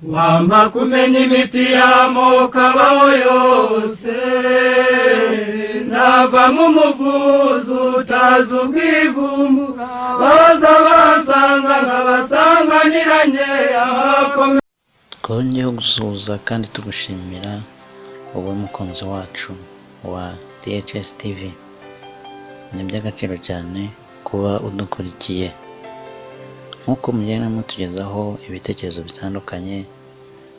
Wampa kumenya imiti y'amoko abaho yose, navamo umuvuzi utazi ubwivumbura. Baza basanga nkabasanganiranye ahakomeye. Twongeyeho gusuhuza kandi tugushimira, wowe mukunzi wacu wa DHS TV. Ni iby'agaciro cyane kuba udukurikiye nk'uko mugenda mutugezaho ibitekerezo bitandukanye,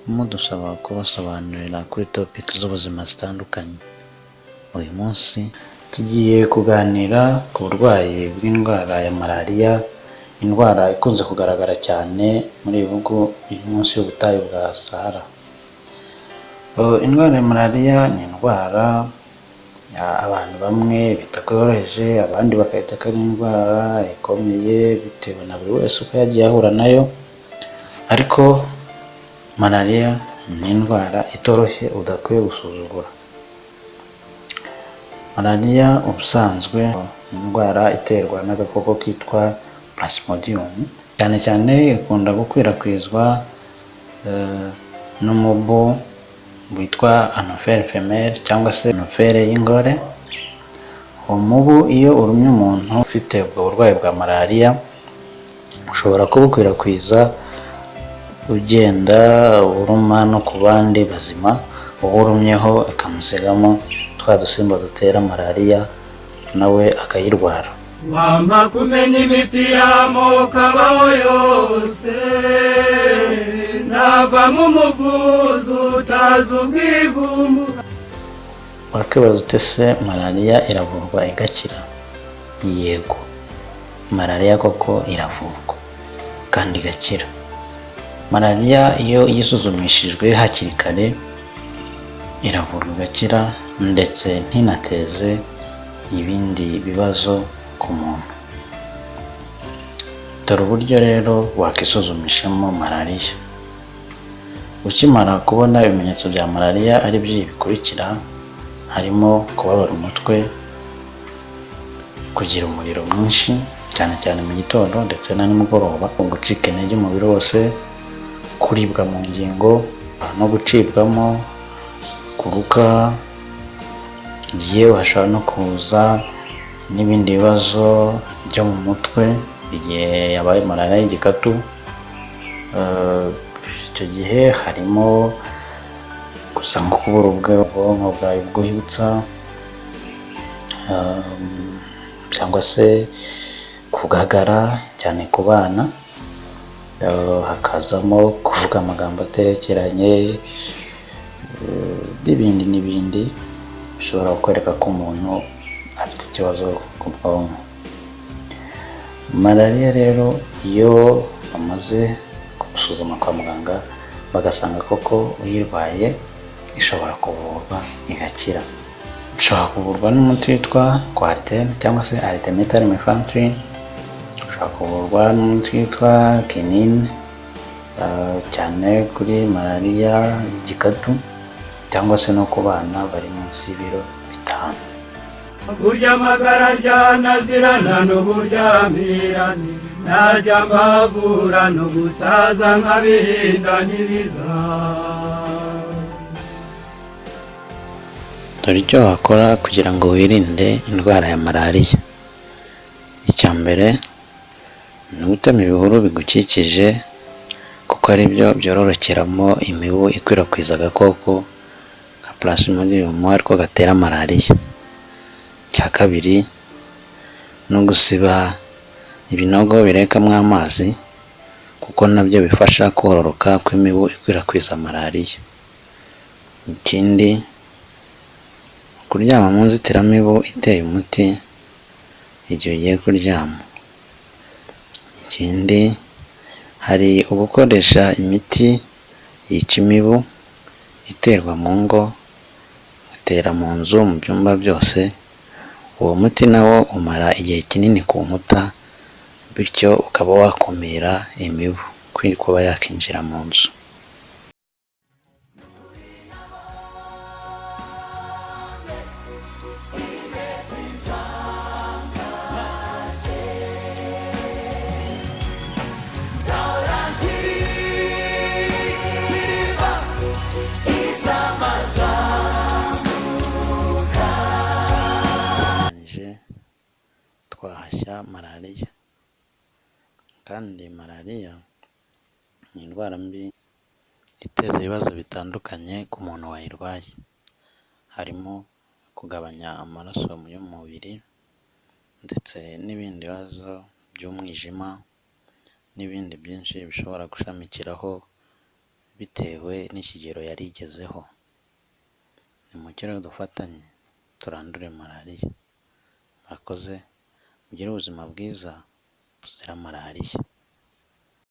mudusaba kubasobanurira kuri topic z'ubuzima zitandukanye. Uyu munsi tugiye kuganira ku burwayi bw'indwara ya malariya, indwara ikunze kugaragara cyane muri ibi bihugu biri munsi y'ubutayu bwa Sahara. Indwara ya malariya ni indwara abantu bamwe bita ko yoroheje, abandi bakayita ko ari indwara ikomeye, bitewe na buri wese uko yagiye ahura nayo. Ariko malariya ni indwara itoroshye udakwiye gusuzugura. Malariya ubusanzwe ni indwara iterwa n'agakoko kitwa Plasmodium. Cyane cyane ikunda gukwirakwizwa n'umubu witwa Anophele femelle cyangwa se Anophele y'ingore. Uwo mubu iyo urumye umuntu ufite ubwo burwayi bwa malariya, ushobora kubukwirakwiza ugenda uruma no ku bandi bazima, uwo urumyeho ikamusigamo twa dusimba dutera malariya, nawe akayirwara. Wampa kumenya imiti y'amoko abaho yose, navamo umuvuzi utazi ubwivumbura. Wakwibaza ute se, malariya iravurwa igakira? Yego, malariya koko iravurwa kandi igakira. Malariya iyo yisuzumishijwe hakiri kare iravurwa igakira, ndetse ntinateze ibindi bibazo ku muntu. Dore uburyo rero wakisuzumishamo malariya. Ukimara kubona ibimenyetso bya malariya, ari byo bikurikira, harimo kubabara umutwe, kugira umuriro mwinshi cyane cyane mu gitondo ndetse na nimugoroba, gucika intege umubiri wose, kuribwa mu ngingo no gucibwamo, kuruka, yewe hashobora no kuza n'ibindi bibazo byo mu mutwe igihe yabaye malariya y'igikatu. Icyo gihe harimo gusa nko kubura ubwonko bwawe bwibutsa, cyangwa se kugagara cyane ku bana, hakazamo kuvuga amagambo aterekeranye n'ibindi n'ibindi bishobora kukwereka ko umuntu afite ikibazo ku bwonko. Malariya rero, iyo bamaze gusuzuma kwa muganga bagasanga koko uyirwaye, ishobora kuvurwa igakira. Ishobora kuvurwa n'umuti witwa Coartem cyangwa se artemether lumefantrine, ushobora kuvurwa n'umuti witwa quinine, cyane kuri malariya y'igikatu cyangwa se no ku bana bari munsi y'ibiro 5. Burya amagara aryana azirana n'uburyamirane, najya mbavura no gusaza nkabirinda n'ibiza. Dore icyo wakora kugira ngo wirinde indwara ya malariya. Icya mbere ni ugutema ibihuru bigukikije, kuko ari byo byororokeramo imibu ikwirakwiza agakoko ka Plasmodium, ariko gatera malariya. Icya kabiri ni ugusiba ibinogo birekamo amazi, kuko nabyo bifasha kororoka kw'imibu ikwirakwiza malariya. Ikindi, kuryama mu nzitiramibu iteye umuti igihe ugiye kuryama. Ikindi, hari ugukoresha imiti yica imibu iterwa mu ngo, itera mu nzu mu byumba byose. Uwo muti nawo umara igihe kinini ku nkuta, bityo ukaba wakumira imibu kuba yakinjira mu nzu. malariya. Kandi malariya ni indwara mbi iteza ibibazo bitandukanye ku muntu wayirwaye, harimo kugabanya amaraso y'umubiri ndetse n'ibindi bibazo by'umwijima n'ibindi byinshi bishobora gushamikiraho bitewe n'ikigero yari igezeho. Nimucyo rero dufatanye turandure malariya. Murakoze, mugire ubuzima bwiza buzira malariya.